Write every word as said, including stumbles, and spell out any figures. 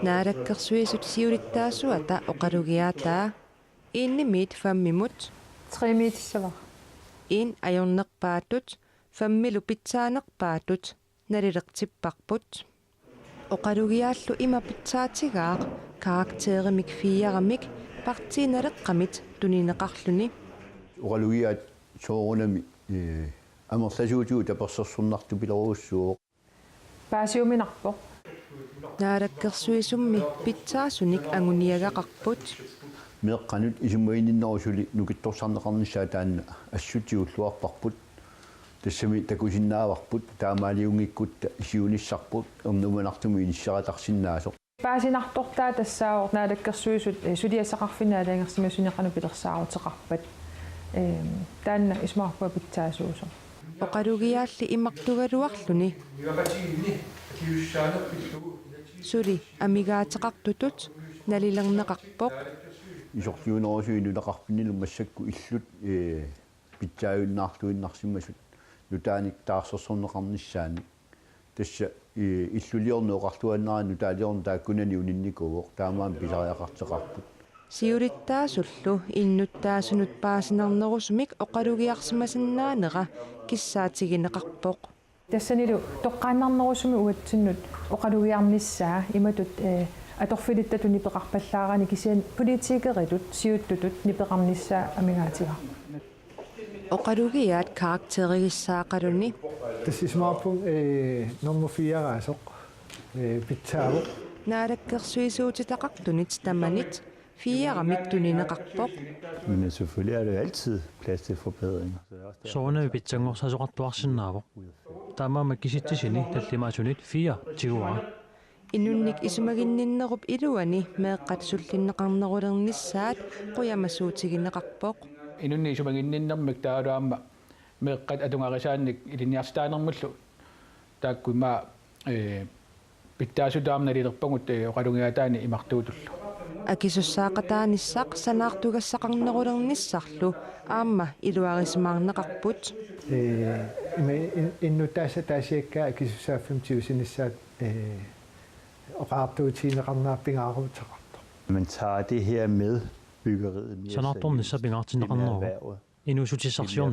Naalakkersuisut siulittaasuata oqalugiaataa. Enimiit femimut. Tremiitissavara. En ajornerpaatut, femilu pitsaanerpaatut nalilertipparput. Oqalugiaallu ima pitsaatigaaq karakterimik fiiaramik partiinaleqqamit tunineqarluni. Oqalugiaat soorunami, eh, amerlasuutigut tapersersornartupilorujussuuvoq. Paasiuminarpoq. Naalakkersuisummi pitsaasunik anguniagaqarput. Meeqqanut isumaginninnerup suli nukittorsarneqarnissaa taanna assut tigulluarparput. Tassami takusinnaavarput, taamaaliunngikkutta siunissarput ernumanartumik inisseratarsinnaasoq. Paasinartortaa tassaavoq Naalakkersuisut, eh, suliassaqarfinni aalajangersimasuni qanoq pilersaaruteqarpat. Ehm, taanna isumaqarpunga pitsaasuusoq. Oqalugiaalli imartugaluarluni suli amigaateqartutut nalilerneqarpoq. Isorliunerusui nunaqarfinnilu massakkut illut, eh, pitsaajunnaarluinnarsimasut nutaanik taarsersorneqarnissaannik. Tassa, eh, illuliorneq oqartuaannarani nutaaliorneq taakkunani uninnikuuvoq, taamaammat pisariaqartoqarput. Siulittaasullu innuttaasunut paasinarnerusumik oqalugiarsimasinnaanera kissaatigineqarpoq. Tassanilu toqqaannarnerusumik uatsinnut oqalugiarnissaa imatut, eh, atorfilittatut nipeqarpallaarani kisianni politikeritut siuttutut nipeqarnissaa amigaatigaaq. Oqalugiaat karakterigissaaqaluni. Tassa isumaqarpunga, eh, nummer fire-raasoq, eh, pitsaavoq. Naalakkersuisuutitaqartunit tamanit fiiaramik tunineqarpoq. Men selvfølgelig er der jo altid plads til forbedringer. Så det er også derfor, Soorunami pitsanngorsaasoqartuarsinnaavoq. Taamaammat kisitsisini tallimaasunit fire tiguara. Inunnik isumaginninnerup iluani meeqqat sullinneqarnerulernissaat qujamasuutigineqarpoq. Inunnik isumaginninnermik taavalu aamma meeqqat atugarisaannik ilinniartitaanermullu taakku immaqa, eh, pitsaasutut aamma nalilerpagut, eh, oqalugiaataani imartuutullu. Akisussaaqataanissaq sanaartugassaqarnerulernissarlu aamma iluarisimaarneqarput. Eh, ima in-, innuttaasut ataasiakkaat akisussaaffimmi tigusinissaat, eh, oqariartuutigineqarnera pingaaruteqartoq. Man tager det her med byggeriet mere seriøst end erhvervet. Sanaartornissaq pingaartinneqarneruvoq. Inuussutissarsiorneq